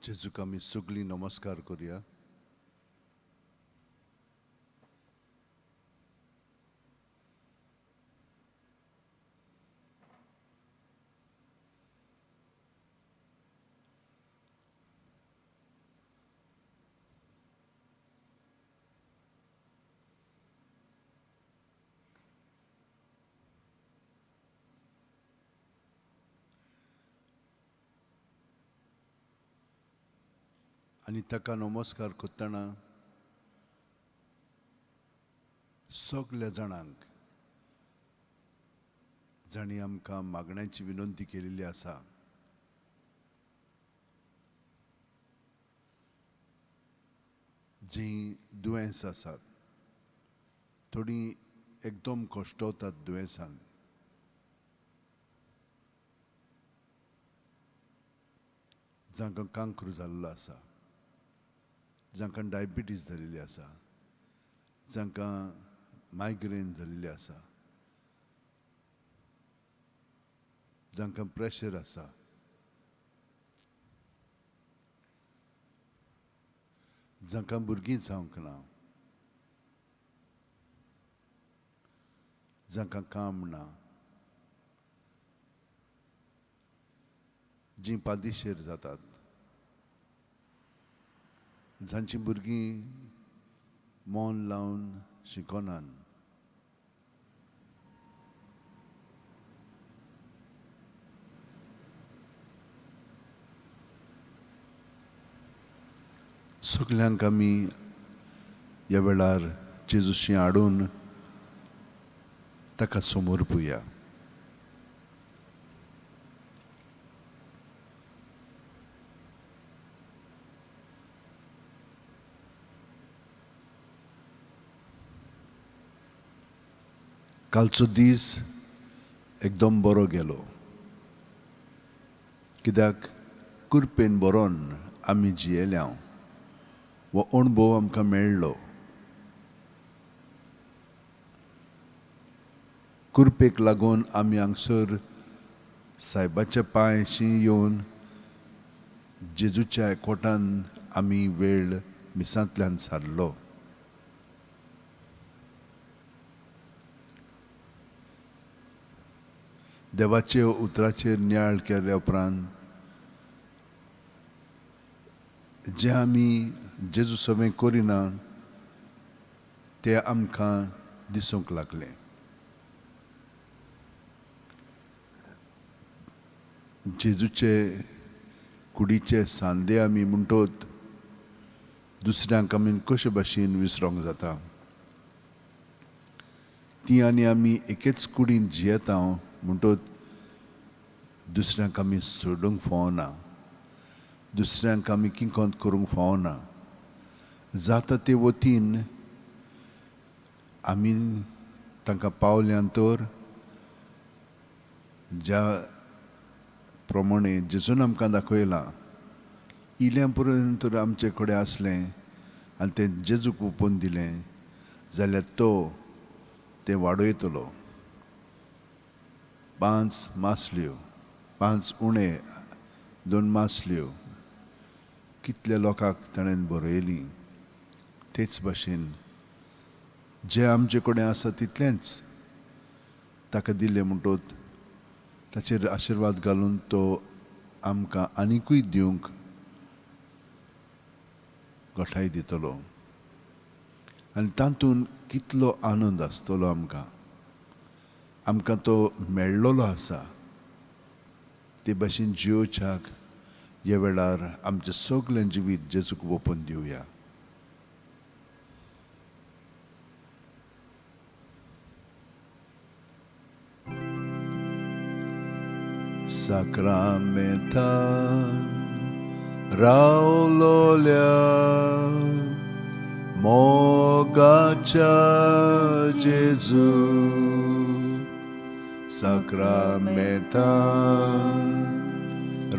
जेजूक आमी सगळीं नमस्कार करुया. आनी ताका नमस्कार करतना सगल्या जाणांक जांणी आमकां मागण्याची विनंती केलेली आसा, जीं दुयेंस आसात, थोडीं एकदम कश्टवतात दुयेंसान, जांकां कांक्र जाल्लो आसा, जांकां डायबिटीज जाल्ली आसा, जांकां मायग्रेन जाल्ली आसा, जांकां प्रेशर आसा, जांकां भुरगीं जावंक ना, जांकां काम ना, जीं पादिशेर जातात, जांचीं भुरगीं मन लावन शिकनात, सगल्यांक आमी ह्या वेळार जेजूशी हाडून ताका समर्पुया. कालचो दीस एकदम बरो गेलो, कित्याक कुरपेन बरोवन आमी जियेल्या हो अणभव आमकां मेळ्ळो. कुरपेक लागून आमी हांगसर सायबाच्या पांयशी येवन जेजूच्या एकवटान आमी वेळ मिसांतल्यान सारलो. देवाचे उतराचेर नियाळ केल्या उपरांत जें आमी जेजू सवें करिना तें आमकां दिसूंक लागलें. जेजूचे कुडीचे सांदे आमी म्हणटोत दुसऱ्यांक आमी कशे भाशेन विसरोंक जाता, ती आनी आमी एकेच कुडींत जियेता म्हणटोत दुसऱ्यांक आमी सोडूंक फावना, दुसऱ्यांक आमी किंकोत करूंक फावना. जाता ते वतीन आमी तांकां पावल्यान तर ज्या प्रमाणे जेजून आमकां दाखयलां, इल्या पर्यंत तर आमचे कडेन आसलें आनी तें जेजूक ओपून दिलें जाल्यार तो तें वाडयतलो. 5 मासल्यो, 5 उणे 2 मासल्यो कितल्या लोकांक ताणें बरयली. तेच भाशेन जें आमचे कडेन आसा तितलेंच ताका दिलें म्हणटोत ताचेर आशिर्वाद घालून तो आमकां आनिकूय दिवंक गठाय दितलो आनी तातूंत कितलो आनंद आसतलो आमकां. आमकां तो मेळ्ळोलो आसा. ते भाशेन जियोच्याक ह्या वेळार आमचें सगळें जिवीत जेजूक ओपून दिवया. साक्रामेंतान रावलोल्या मोगाच्या जेजू, साक्रामेंतान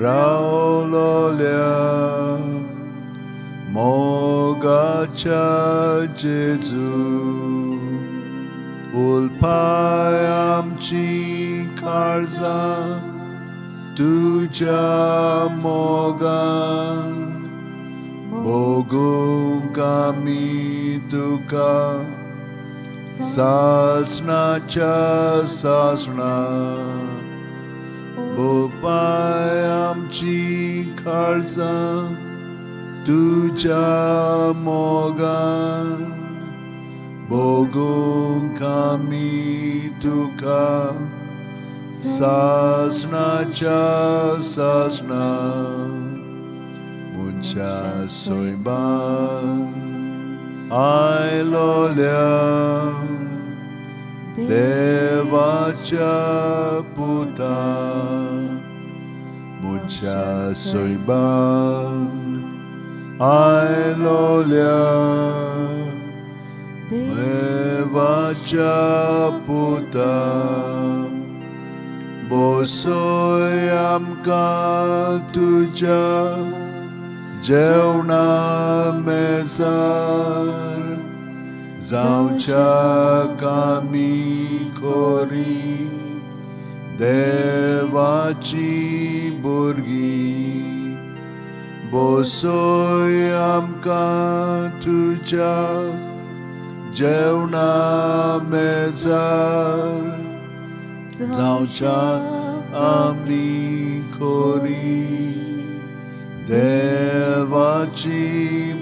रावलोल्या मोगाच्या जेजू, उलपाय आमची काळजां तुज्या मोगान, भोगूंक आमी तुका सासणाच्या सासणा भोपाय आमची काळजां तुज्या मोगान भोगूंक आमी तुका सासणाच्या सासणा मनशा सैमान आयलोल्या देवाच्या पुता मनशा सैमान आयलोल्या देवाच्या पुता बसय आमकां तुज्या जेवणा मेजार जावच्याक आमी खोरी देवाची भुरगीं बसय आमकां तुज्या जेवणा मेजार जावच्याक आमी खोरी देवाची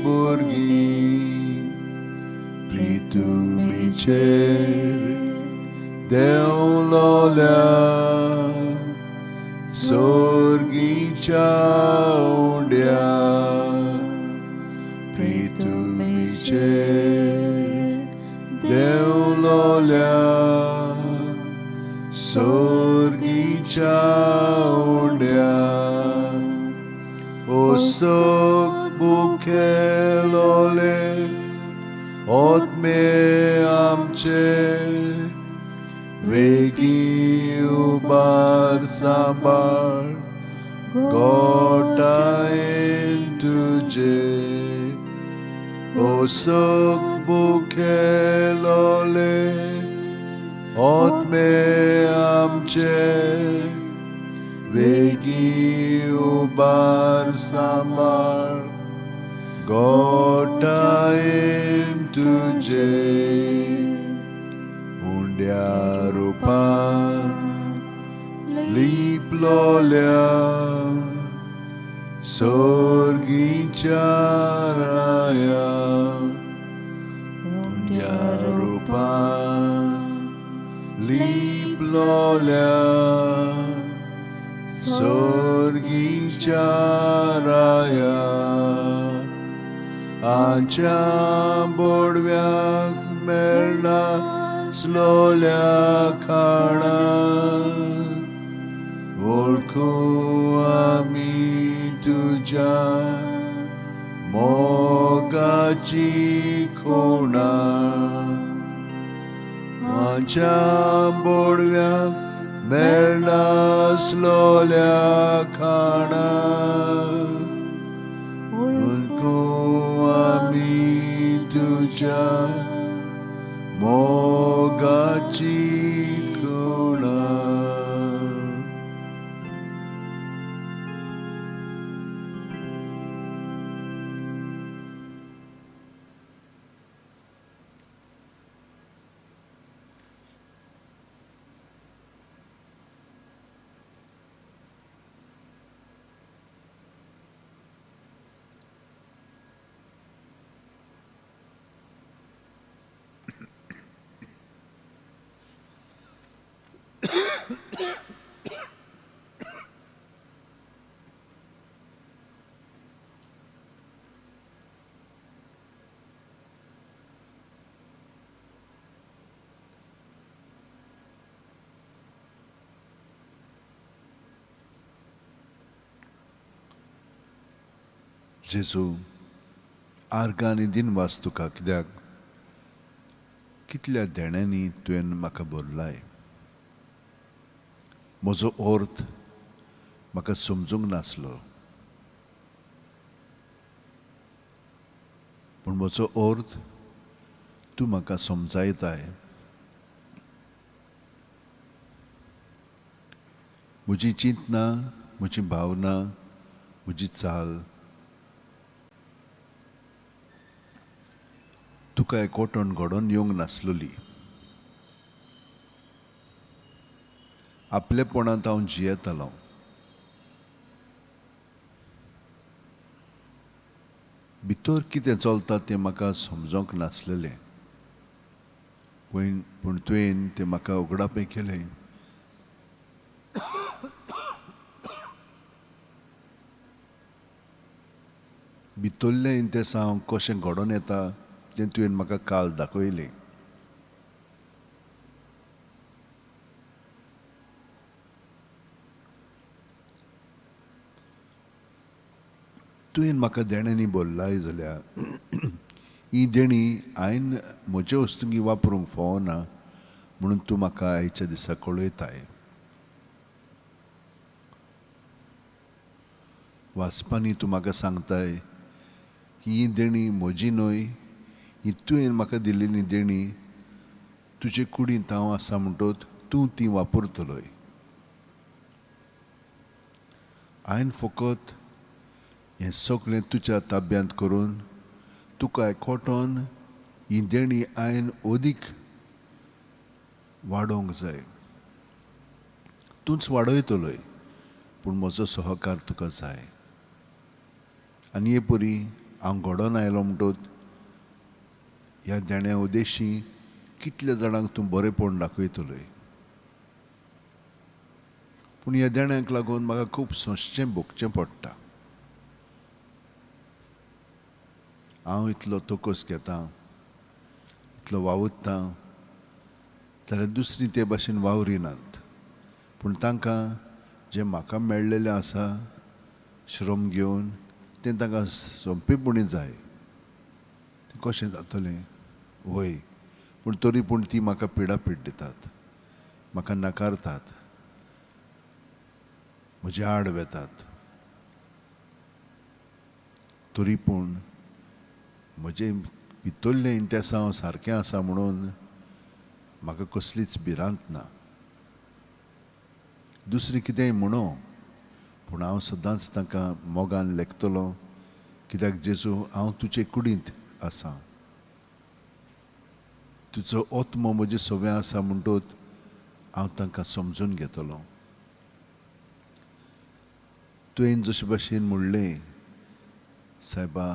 भुरगीं प्रितुमीचेर देंवलोल्या सोर्गीच्या उंड्या प्रितुमीचेर देंवलोल्या सोर्गीच्या उंड्या ओसोक बुखेलोले आत्मे आमचे वेगीं उबार सांबाळ गोटायेन तुजे ओसोक बुखेलोले आत्मे आमचे वेगीं उबार सांबाळ गोटायेन तुजे उंड्या रुपान लिपलोल्या सोर्गीच्या राया उंड्या रुपान लिपलोल्या सोर्गीच्या राया आमच्या बोडव्याक मेळनासलोल्या खाणा वळखूं आमी तुज्या मोगाची खुणा आमच्या बोडव्याक मेळनासलोल्या खाणा वळखूं आमी तुज्या मोगाची खुणा. जेजू आर्गां आनी दिनवास तुका कित्याक कितल्या देण्यांनी तुवें म्हाका भरलाय. म्हजो अर्थ म्हाका समजूंक नासलो पूण म्हजो अर्थ तूं म्हाका समजायताय. म्हजी चिंतना, म्हजी भावना, म्हजी चाल तुका एकवटण घडोवन येवंक नासलेली. आपलेपणांत हांव जियेतालों. भितर कितें चलता तें म्हाका समजोंक नासलेलें, पूण तुवें तें म्हाका उगडापें केलें. भितरलें इंतेसांव कशें घडोवन येता तें तुवें म्हाका काल दाखयलें. तुवें म्हाका देण्यांनी बोल्लाय जाल्यार ही देणी हांवें म्हजे वस्तुंगी वापरूंक फावना म्हणून तूं म्हाका आयच्या दिसा कळयताय. वाचपांनी तूं म्हाका सांगताय की ही देणी म्हजी न्हय, ही तुवें म्हाका दिल्ली देणी तुजे कुडींत हांव आसा म्हणटोच तूं ती वापरतलोय. हांवें फकत हें सगळें तुज्या ताब्यांत करून तुका एकवटोन ही देणी हांवें अदीक वाडोवंक जाय. तूंच वाडयतलोय, पूण म्हजो सहकार तुका जाय. आनी हे परी हांव घडोवन आयलो म्हणटोच ह्या देण्या उदेशी कितल्या जाणांक तूं बरेंपण दाखयतलोय. पूण ह्या देण्यांक लागून म्हाका खूब सोंसचें भोगचें पडटा. हांव इतलो तोकोस घेतां, इतलो वावुरतां, जाल्यार दुसरीं ते भाशेन वावरिनात. पूण तांकां जें म्हाका मेळ्ळेलें आसा श्रम घेवन तें तांकां सोंपेपणी जाय. तें कशें जातलें? वय, पूण तरी पूण ती म्हाका पिडापीड दितात, म्हाका नाकारतात, म्हजे आड वेतात. तरी पूण म्हजें भितरलें इंतेसांव सारकें आसा म्हणून म्हाका कसलीच भिरांत ना. दुसरी कितेंय म्हणो, पूण हांव सदांच तांकां मोगान लेखतलो, कित्याक जेजू हांव तुजे कुडींत आसा, तुजो आत्मो म्हजे सवे आसा म्हणटोच हांव तांकां समजून घेतलो. तुवें जशे भाशेन म्हणलें, सायबा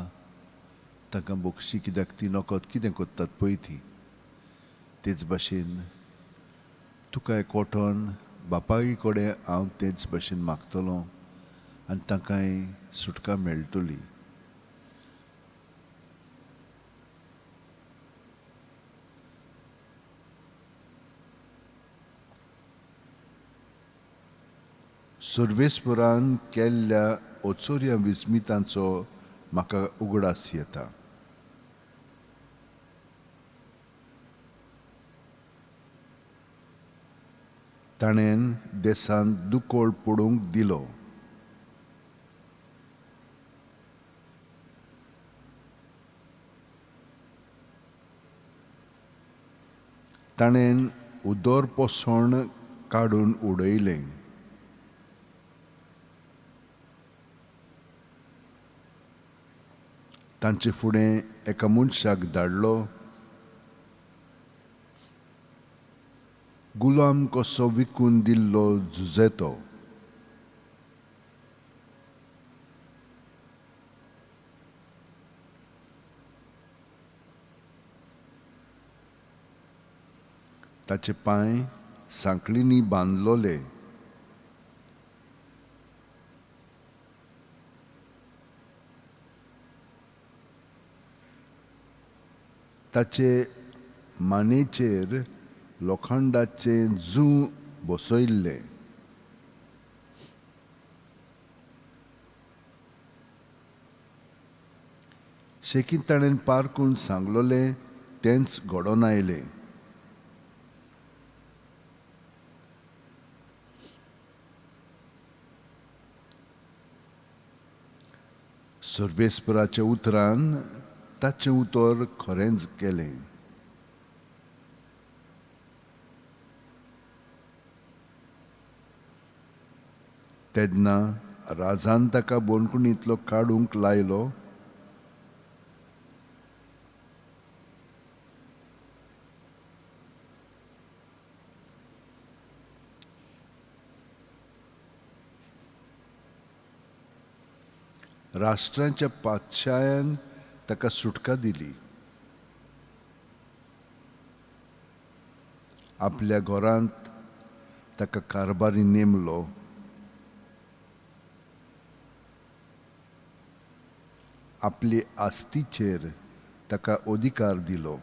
तांकां बक्षी कित्याक ती नकत कितें करतात पळय ती, तेच भाशेन तुका एकवटोन बापाय कडेन हांव तेच भाशेन मागतलो आनी तांकांय सुटका मेळटली. सर्वेस्परान केल्ल्या ओचोर्या विस्मितांचो म्हाका उगडास येता. ताणें देशांत दुकोळ पडूंक दिलो. ताणें उदर पोसण काडून उडयलें. तांचे फुडें एका मनशाक धाडलो. गुलाम कसो विकून दिल्लो झुजेतो. ताचे पांय सांखळींनी बांदलोले. ताचे मानेचेर लोखंडाचें जूं बसयल्लें. शेकीत ताणें पारकून सांगलोलें तेंच घडोवन आयलें. सर्वेस्पराच्या उतरान ताचें उतर खरेंच केलें. तेन्ना राजान ताका बोनकुणींतलो काडूंक लायलो. राष्ट्रांच्या पातशायान ताका सुटका दिली. आपल्या घरांत ताका कारभारी नेमलो. आपले आस्तीचेर ताका अधिकार दिलो.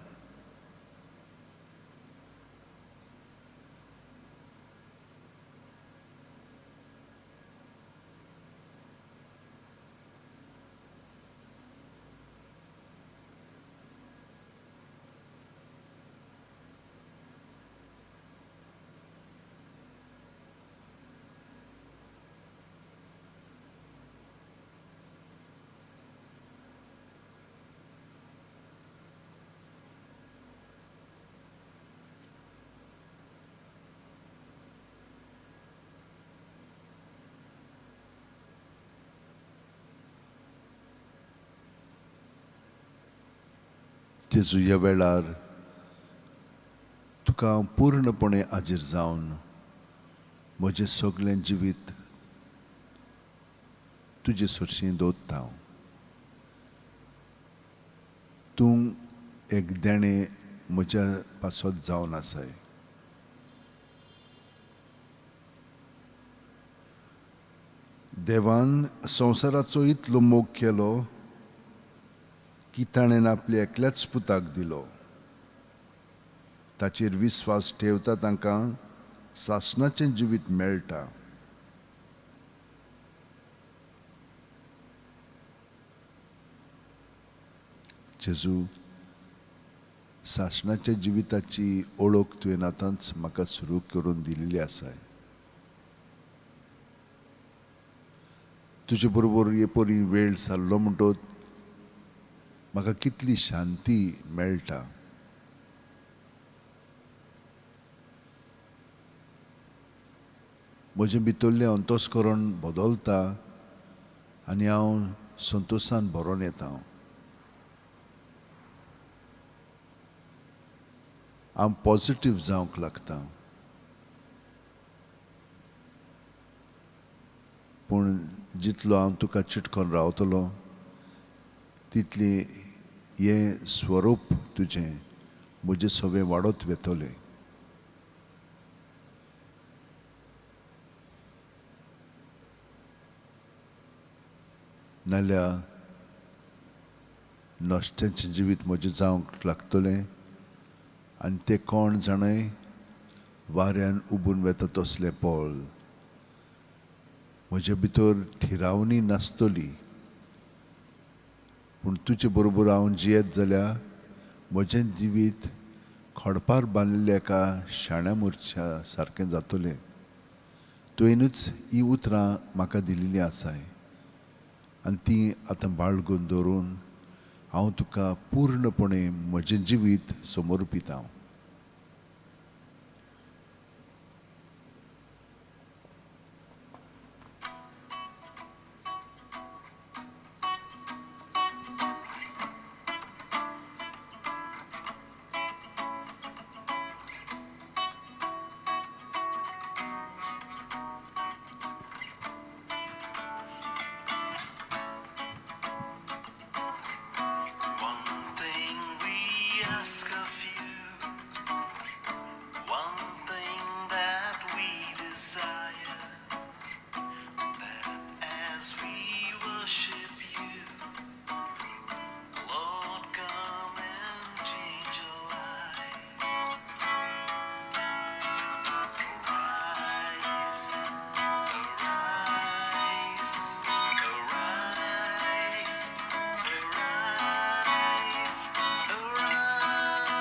जेजू, ह्या वेळार तुका हांव पूर्णपणे हाजीर जावन म्हजें सगळें जिवीत तुजे सरशीं दवरता. तूं एक देणें म्हज्या पासत जावन आसाय. देवान संवसाराचो इतलो मोग केलो की ताणें आपल्या एकल्याच पुताक दिलो. ताचेर विस्वास ठेवता तांकां सासणाचें जिवीत मेळटा. जेजू, सासणाच्या जिविताची ओळख तुवें आतांच म्हाका सुरू करून दिल्ली आसा. तुजे बरोबर हे परी वेळ सारलो म्हणटोच म्हाका कितली शांती मेळटा. म्हजें भितरलें अंतस्करण बदलता आनी हांव संतोशान भरोन येता. हांव पॉजिटीव जावंक लागता. पूण जितलो हांव तुका चिटकोन रावतलो तितली हें स्वरूप तुजें म्हजें सगळें वाडत वतलें. नाल्यार नश्ट्याचें जिवीत म्हजें जावंक लागतलें आनी तें कोण जाणय वाऱ्यान उबून वता तसलें पळ. म्हजे भितर थिरावणी नासतली. पूण तुजे बरोबर हांव जियेत जाल्यार म्हजें जिवीत खडपार बांदिल्ल्या एका शाण्या मोर्चा सारकें जातलें. तुवेनूच ही उतरां म्हाका दिल्लीं आसाय आनी तीं आतां बाळगून दवरून हांव तुका पूर्णपणे म्हजें जिवीत समर्पितां. One thing we ask of you, one thing that we desire, that as we worship you, Lord, come and change our life. Arise, arise, arise, arise, arise.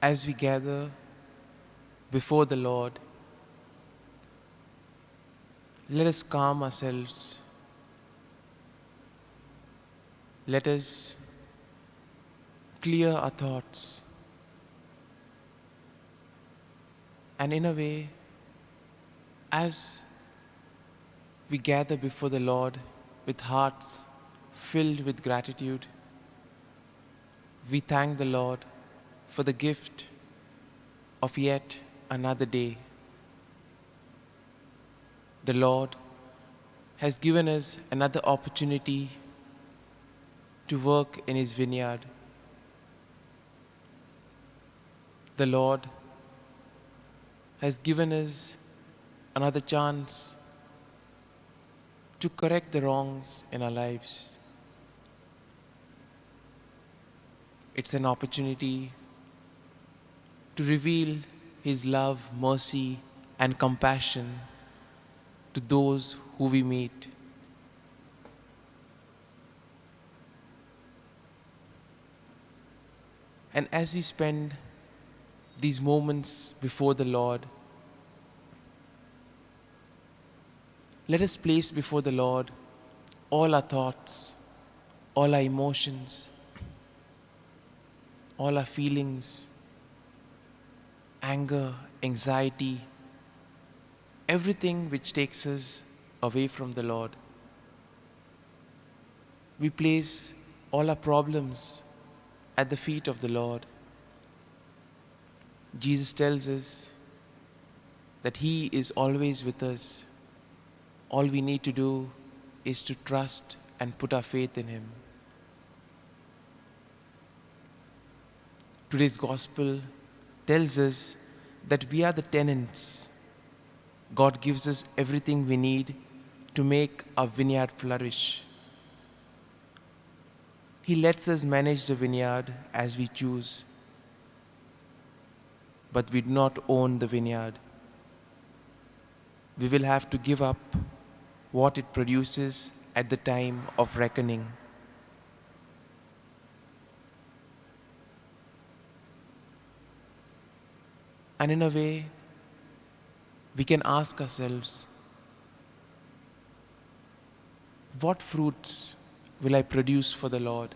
As we gather before the Lord, let us calm ourselves. Let us clear our thoughts. And in a way, as we gather before the Lord with hearts filled with gratitude, we thank the Lord for the gift of yet another day. The Lord has given us another opportunity to work in His vineyard. The Lord has given us another chance to correct the wrongs in our lives. It's an opportunity to reveal His love, mercy, and compassion to those who we meet. And as we spend these moments before the Lord, let us place before the Lord all our thoughts, all our emotions, all our feelings, anger, anxiety, everything which takes us away from the Lord. We place all our problems at the feet of the Lord. Jesus tells us that He is always with us. All we need to do is to trust and put our faith in Him. Today's gospel tells us that we are the tenants. God gives us everything we need to make our vineyard flourish. He lets us manage the vineyard as we choose, but we do not own the vineyard. We will have to give up what it produces at the time of reckoning. And in a way, we can ask ourselves, what fruits will I produce for the Lord?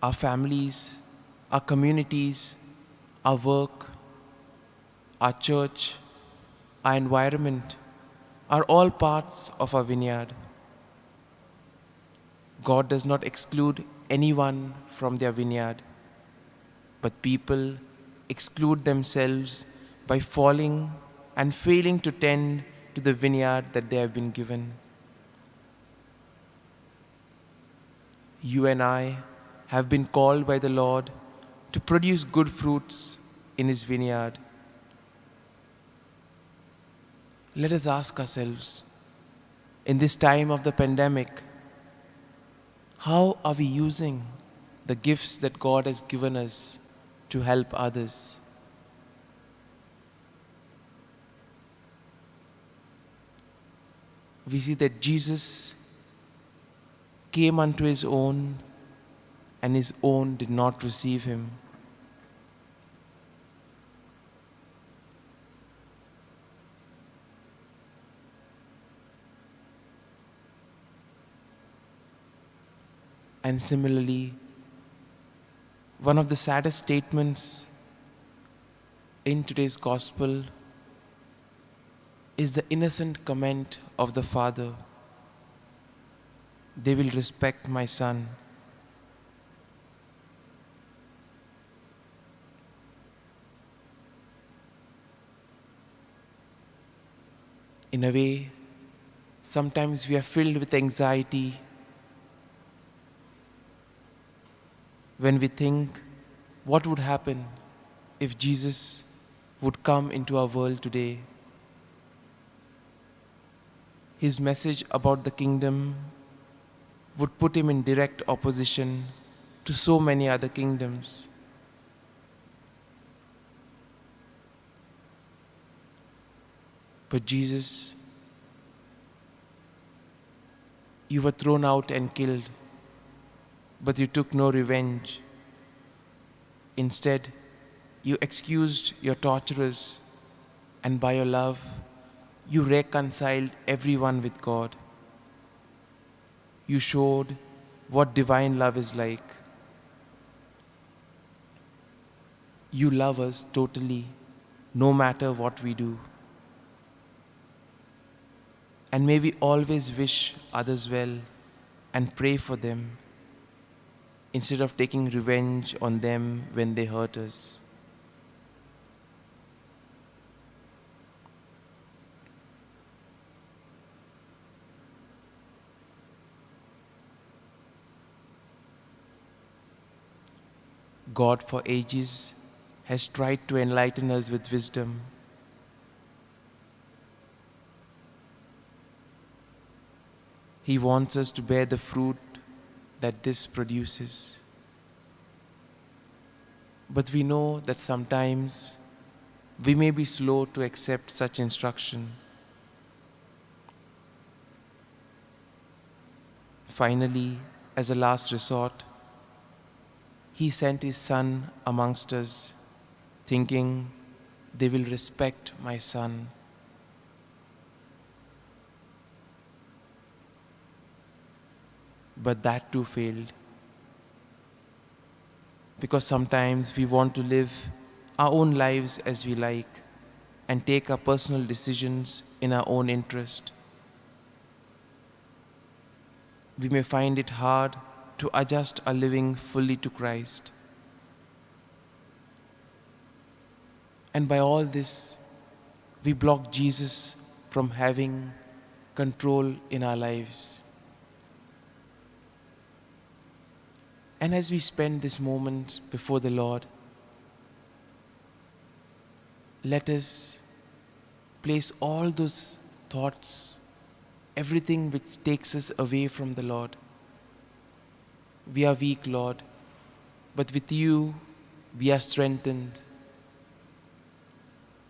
Our families, our communities, our work, our church, our environment are all parts of our vineyard. God does not exclude anyone from their vineyard, but people exclude themselves by falling and failing to tend to the vineyard that they have been given. You and I have been called by the Lord to produce good fruits in His vineyard. Let us ask ourselves, in this time of the pandemic, how are we using the gifts that God has given us to help others? We see that Jesus came unto His own, and His own did not receive Him. And similarly, one of the saddest statements in today's gospel is the innocent comment of the father, "They will respect my son." In a way, sometimes we are filled with anxiety when we think what would happen if Jesus would come into our world today. His message about the kingdom would put him in direct opposition to so many other kingdoms. But Jesus You were thrown out and killed, but you took no revenge. Instead, you excused your torturers, and by your love, you reconciled everyone with God. You showed what divine love is like. You love us totally, no matter what we do. And may we always wish others well and pray for them instead of taking revenge on them when they hurt us. God for ages has tried to enlighten us with wisdom. He wants us to bear the fruit that this produces. But we know that sometimes we may be slow to accept such instruction. Finally, as a last resort, He sent His Son amongst us, thinking, they will respect my Son. But that too failed. Because sometimes we want to live our own lives as we like and take our personal decisions in our own interest. We may find it hard to adjust our living fully to Christ. And by all this, we block Jesus from having control in our lives. And as we spend this moment before the Lord, let us place all those thoughts, everything which takes us away from the Lord. We are weak, Lord, but with you we are strengthened.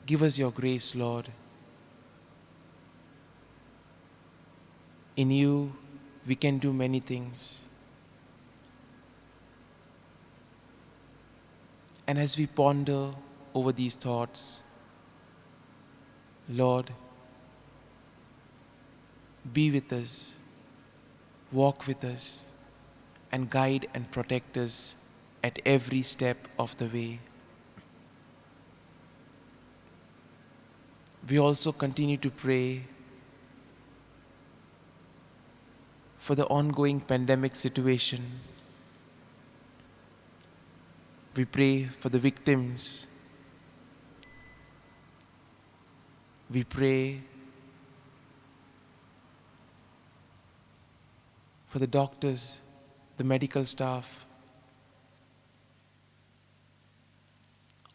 Give us your grace, Lord. In you we can do many things. And as we ponder over these thoughts, Lord, be with us, walk with us, and guide and protect us at every step of the way. We also continue to pray for the ongoing pandemic situation. We pray for the victims. We pray for the doctors, the medical staff,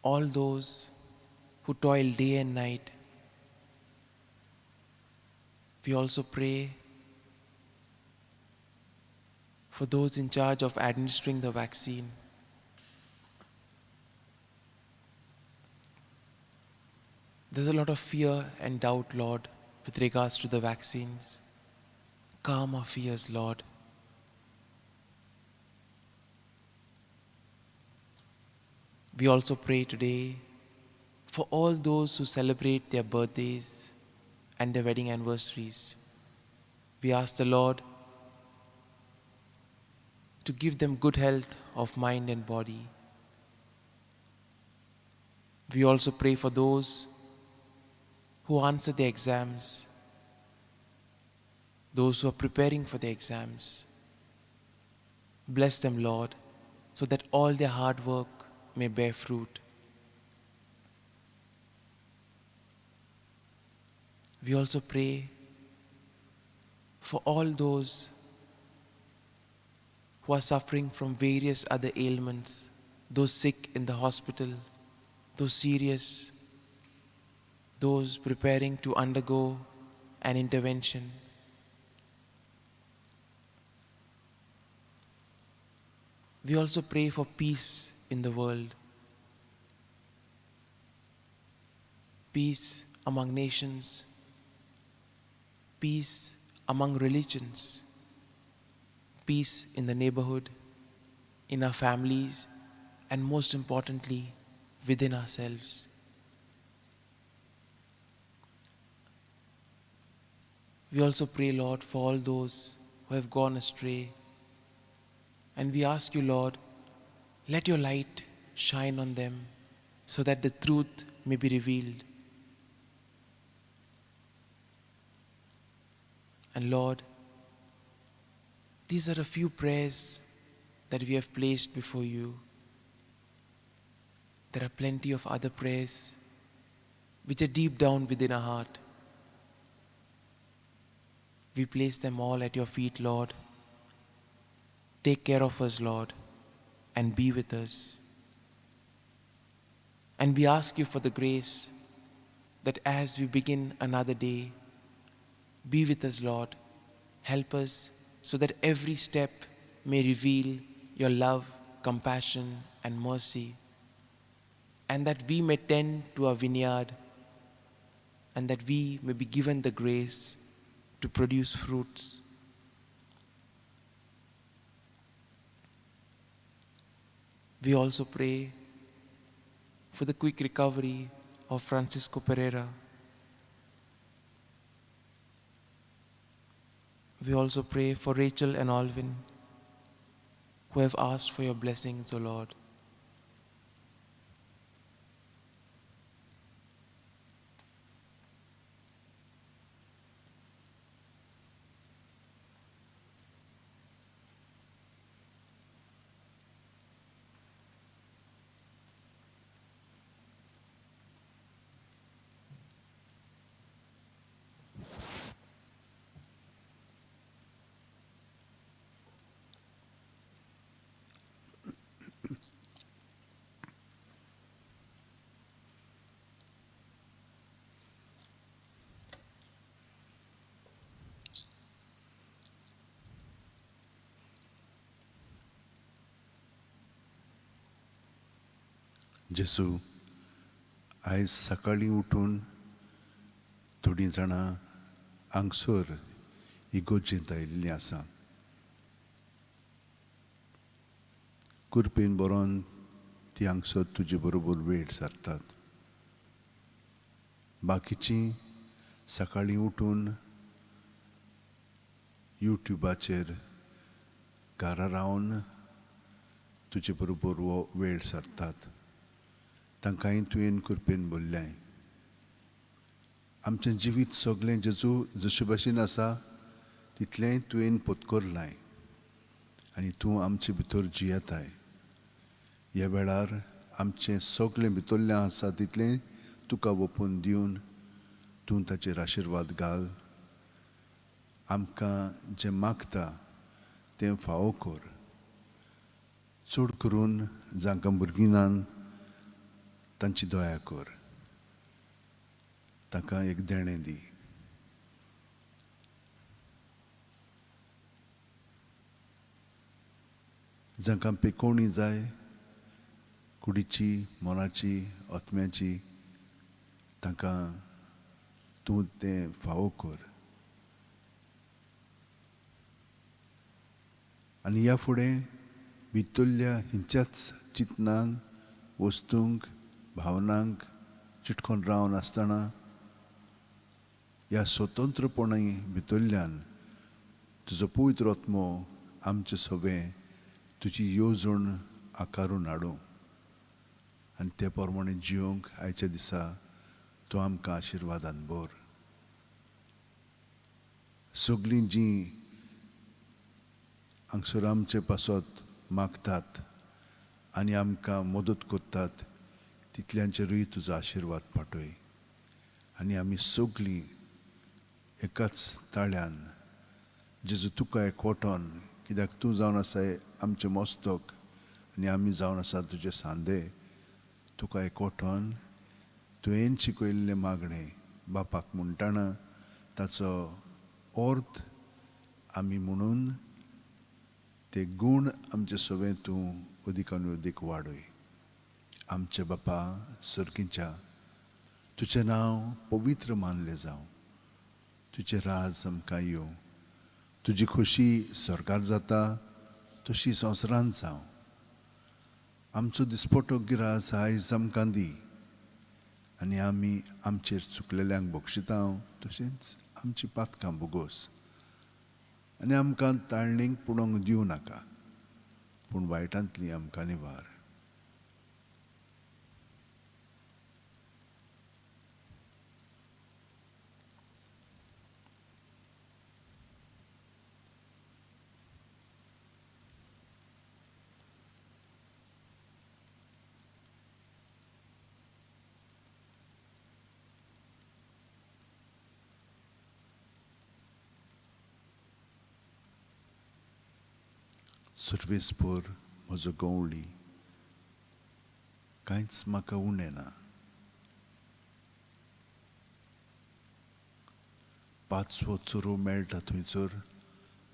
all those who toil day and night. We also pray for those in charge of administering the vaccine. There's a lot of fear and doubt, Lord, with regards to the vaccines. Calm our fears, Lord. We also pray today for all those who celebrate their birthdays and their wedding anniversaries. We ask the Lord to give them good health of mind and body. We also pray for those who answer their exams, those who are preparing for their exams. Bless them, Lord, so that all their hard work may bear fruit. We also pray for all those who are suffering from various other ailments, those sick in the hospital, those serious, those preparing to undergo an intervention. We also pray for peace in the world, peace among nations, peace among religions. Peace in the neighborhood, in our families, and most importantly, within ourselves. We also pray, Lord, for all those who have gone astray. And we ask you, Lord, let your light shine on them so that the truth may be revealed. And Lord, these are a few prayers that we have placed before you. There are plenty of other prayers which are deep down within our heart. We place them all at your feet, Lord. Take care of us, Lord, and be with us. And we ask you for the grace that as we begin another day, be with us, Lord. Help us so that every step may reveal your love, compassion, and mercy, and that we may tend to our vineyard, and that we may be given the grace to produce fruits. We also pray for the quick recovery of Francisco Pereira. We also pray for Rachel and Alvin, who have asked for your blessings, O Lord. जेजू, आयज सकाळीं उठून थोडीं जाणां हांगसर इगोर्जेंत आयिल्लीं आसा. कुरपेन बरोवन ती हांगसर तुजे बरोबर वेळ सारतात. बाकीचीं सकाळीं उठून युट्युबाचेर घरा रावन तुजे बरोबर हो वेळ सारतात. तांकांय तुवें कृपेन बोल्लें. आमचें जिवीत सगळें जेजू जशे भाशेन आसा तितलेंय तुवें पोतकोरलाय आनी तूं आमचे भितर जियेताय. ह्या वेळार आमचें सगळें भितरलें आसा तितलें तुका ओपून दिवन तूं ताचेर आशिर्वाद घाल. आमकां जें मागता तें फावो कर. चड करून जांकां भुरगीं नान तांची दया कर. तांकां एक देणें दी. जांकां पेकोवणी जाय कुडीची, मनाची, आत्म्याची, तांकां तूं तें फावो कर. आनी ह्या फुडें भितरल्या हिंच्याच चिंतनांक, वस्तूंक, भावनांक चिटकोन रावन आसतना ह्या स्वतंत्रपणाय भितरल्यान तुजो पवित्र आत्मो आमचे सवें तुजी येवजण आकारून हाडूं आनी ते प्रमाणे जिवंक आयच्या दिसा तूं आमकां आशिर्वादान भर. सगळीं जीं हांगसर आमचे पासत मागतात आनी आमकां मदत करतात तितल्यांचेरूय तुजो आशिर्वाद पाठय. आनी आमी सगळीं एकाच ताळ्यान जेजू तुका एकवटोन, कित्याक तूं जावन आसा आमचें मस्तक आनी आमी जावन आसा तुजे सांदे, तुका एकवटोन तुवें शिकयल्लें मागणें बापाक म्हणटाना ताचो अर्थ आमी म्हणून ते गूण आमचे सवें तूं अदीक आनी अदीक वाडय. आमचे बापा सर्गीच्या, तुजें नांव पवित्र मानलें जावं, तुजें राज आमकां येवं, तुजी खोशी स्वर्गार जाता तशी संवसारांत जावं. आमचो दिसपटो गिरास आयज आमकां दी आनी आमी आमचेर चुकलेल्यांक बक्षिता तशेंच आमची पातकां बोगोस आनी आमकां ताळणीक पुणोंक दिवं नाका, पूण वायटांतली आमकां निवार. सर्वेस्पर म्हजो गवळी, कांयच म्हाका उणें ना. पांचवो चोरो मेळटा थंयसर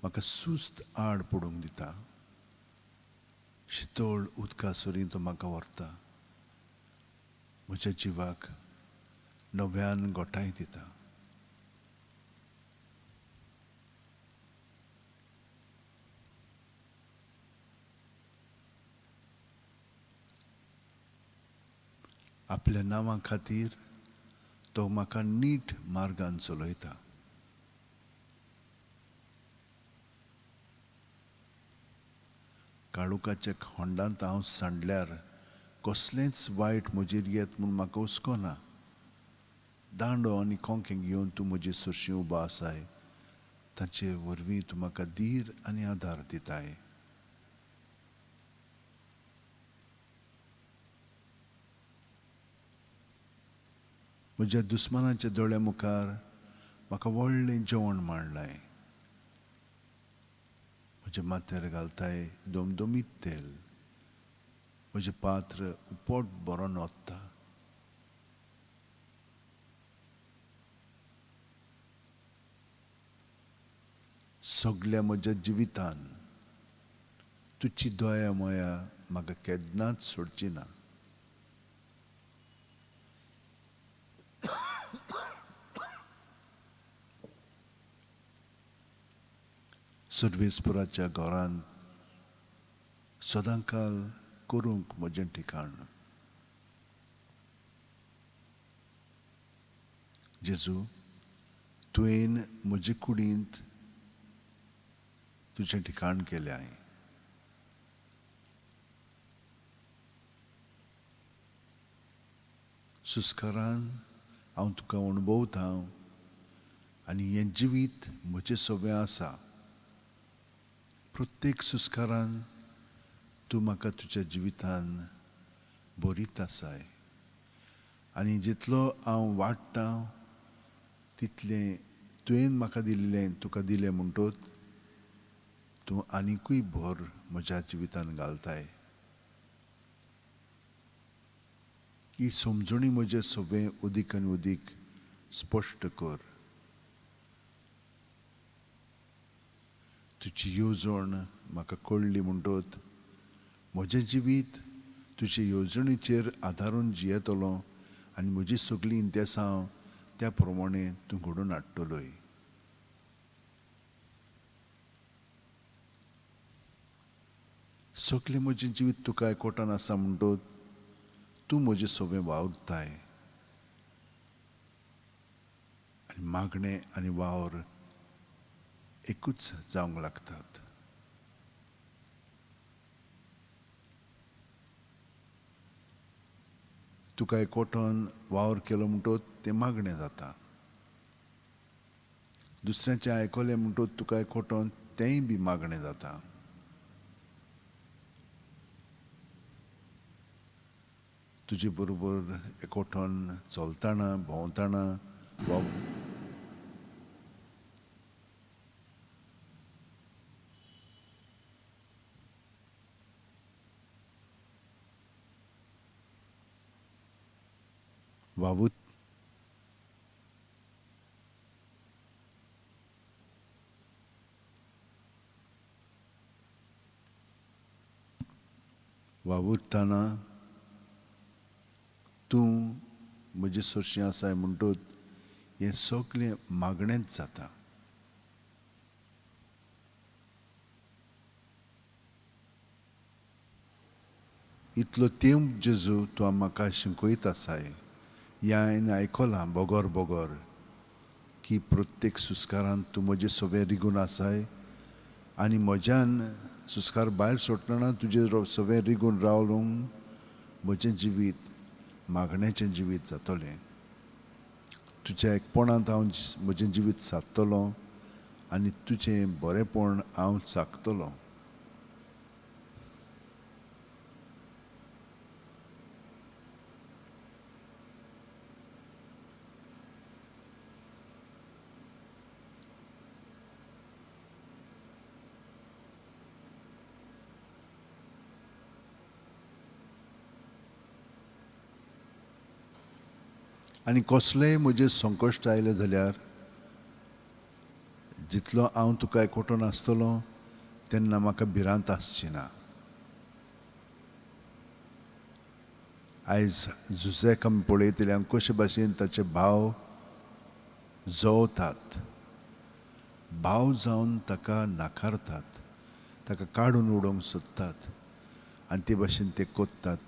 म्हाका सुस्त आड पडूंक दिता. शितळ उदका सरीं तो म्हाका व्हरता, म्हज्या जिवाक नव्यान गोठाय दिता. आपल्या नांवा खातीर तो म्हाका नीट मार्गान चलयता. काळुकाच्या होंडांत हांव सांडल्यार कसलेंच वायट म्हजेर येत म्हूण म्हाका हुस्को ना. दांडो आनी कोंकें घेवन तूं म्हजे सरशीं उबो आसाय, ताचे वरवीं तूं म्हाका धीर आनी आदार दिताय. म्हज्या दुस्मानाच्या दोळ्या मुखार म्हाका व्हडलें जेवण मांडलाय, म्हज्या माथ्यार घालताय दमदमीत तेल, म्हजें पात्र पोट भरोन वता. सगल्या म्हज्या जिवितान तुजी दया मया म्हाका केन्नाच सोडची ना. सर्वेस्पराच्या घरांत सदांकाल करूंक म्हजें ठिकाण. जेजू, तुवें म्हजे कुडींत तुजें ठिकाण केलें. सुस्कारान हांव तुका अणभवता आनी हें जिवीत म्हजें सवें आसा. प्रत्येक सुस्कारान तूं म्हाका तुज्या जिवितान बरीत आसाय आनी जितलो हांव वाडटा तितलें तुवें म्हाका दिल्लें तुका दिलें म्हणटोच तूं आनिकूय भर म्हज्या जिवितान घालताय. ही समजणी म्हजें सगळें उदीक आनी उदीक स्पश्ट कर. तुजी येवजण म्हाका कळ्ळी म्हणटोच म्हजें जिवीत तुजे येवजणेचेर आदारून जियेतलो आनी म्हजी सगळीं इंतेसांव त्या प्रमाणे तूं घडोवन हाडटलोय. सगळें म्हजें जिवीत तुका एकवटान आसा म्हणटोच तूं म्हजें सगळें वावुरताय आनी मागणें आनी वावर एकूच जावंक लागतात. तुका एकवटान वावर केलो म्हणटोच तें मागणें जाता. दुसऱ्याचें आयकलें म्हणटोच तुका एकवटान तेंय बी मागणें जाता. तुजे बरोबर एकवटान चलतना भोंवतना वा वावूत वावुरतना तूं म्हजे सरशीं आसाय म्हणटोच हें सगळें मागणेंच जाता. इतलो तेंप जेजू तूं म्हाका शिकयत आसाय, हें हांवें आयकलां बोगोर बोगोर की प्रत्येक सुस्कारांत तूं म्हजे सवें रिगून आसाय आनी म्हज्यान सुस्कार भायर सोडटना तुजे सवें रिगून रावलूं म्हजें जिवीत मागण्याचें जिवीत जातलें. तुज्या एकपणांत हांव म्हजें जिवीत सादतलो आनी तुजें बरेंपण हांव चाखतलो. आनी कसलेंय म्हजें संकश्ट आयलें जाल्यार जितलो हांव तुका एकवटून आसतलो तेन्ना म्हाका भिरांत आसची ना. आयज जुझेक आमी पळयतले आनी कशे भाशेन ताचे भाव जवतात, भाव जावन ताका नाकारतात, ताका काडून उडोवंक सोदतात आनी ते भाशेन ते कोत्तात,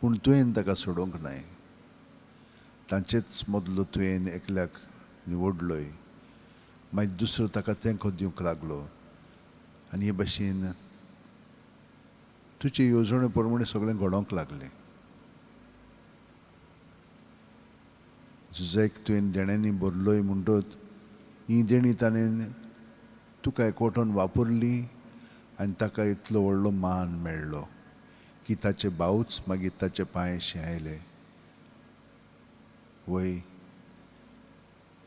पूण तुवें ताका सोडोवंक नाय. तांचेच मदलो तुवें एकल्याक निवडलोय, मागीर दुसरो ताका तेंको दिवंक लागलो आनी हे भाशेन तुजे येवजणे प्रमाणे सगळें घडोवंक लागलें. जुझेक तुवें देण्यांनी भरलोय म्हणटत ही देणी ताणें तुका एकवटून वापरली आनी ताका इतलो व्हडलो मान मेळ्ळो की ताचे भावूच मागीर ताचे पांयशे आयले. वय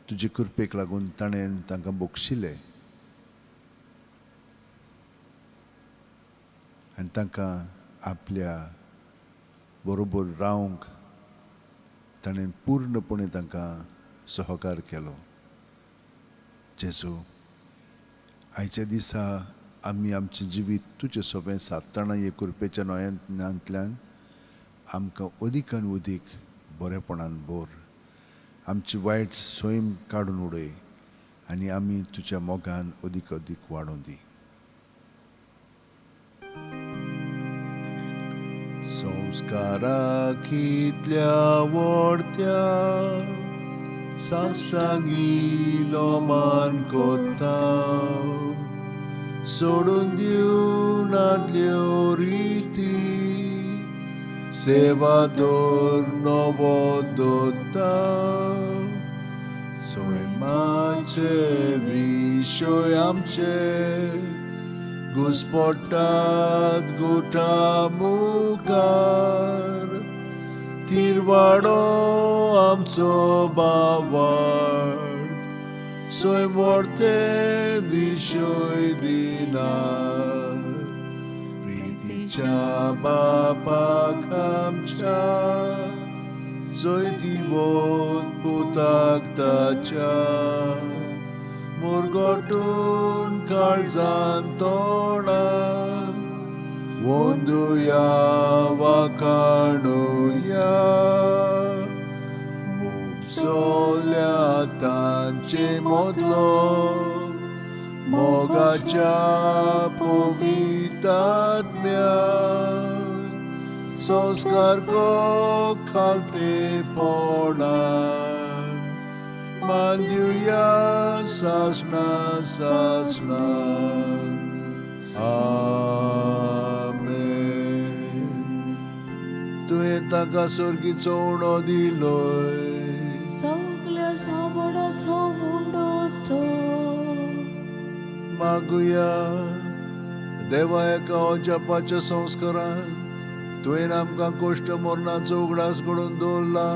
तुजे कृपेक लागून ताणें तांकां बक्षिले आनी तांकां आपल्या बरोबर रावंक ताणें पूर्णपणे तांकां सहकार केलो. जेजू, आयच्या दिसा आमी आमचें जिवीत तुजें सोंपें सादतना हे कृपेच्या नोयांतल्यान आमकां अदीक आनी अदीक बरेपणान भर, आमची वायट सैम काडून उडय आनी आमी तुज्या मोगान अदीक अदीक वाडोवं दी. संस्कारा कितल्या व्हडत्या साश्टांगिलो मान कोत्ता, सोडून दिवन आदल्यो रिती, सेवा दवर नवो दवरता. सैमाचे विशय आमचे घुस्पटात गुटा मुखार, तिरवाडो आमचो बावार्थ, सैम व्हडते विशय दिना. प्रितीच्या बापाक आमच्या जय दिवन पुताक ताच्या, मुरगटून काळजान तोंडा वंदुया वाखाणुया. उपसोल्या तांचे मदलो मोगाच्या पवितात्म्या, संस्कार को खालतेपणान मान दिवया सासणा सासणा. आमेन. तुवें ताका सर्गीचो उणो दिलोय, सगल्या सावडाचो उंडो तो. मागुया देवा, एका अजापाच्या संस्कारान तुवें आमकां कोश्ट मरणाचो उगडास घडोवन दवरला.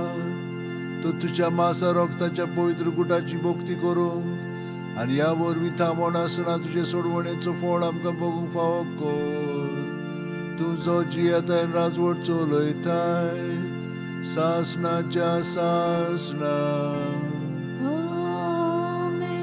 तूं तुज्या मासा रक्ताच्या पवित्र गुटाची भक्ती करूंक आनी ह्या वरवीं थांबोवन आसतना तुजे सोडवणेचो फळ आमकां भोगूंक फावो कर. तूं जो जियेताय राजवट चलयताय सासणाच्या सासणा. आमेन.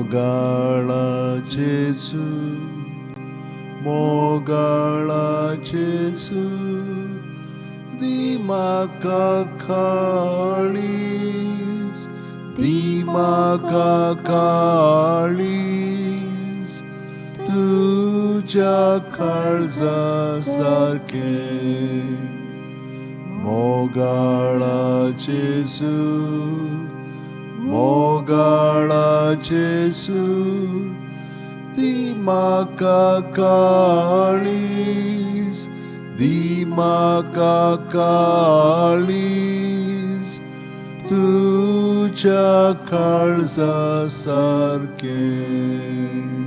मोगाळा जेजू, मोगाळा जेजू, दी म्हाका काळीज, दी म्हाका काळीज तुज्या काळजा सारकें. मोगाळा जेजू, मोगाळा जेजू, दी म्हाका काळीज, दी म्हाका काळीज तुज्या काळजा सारकें.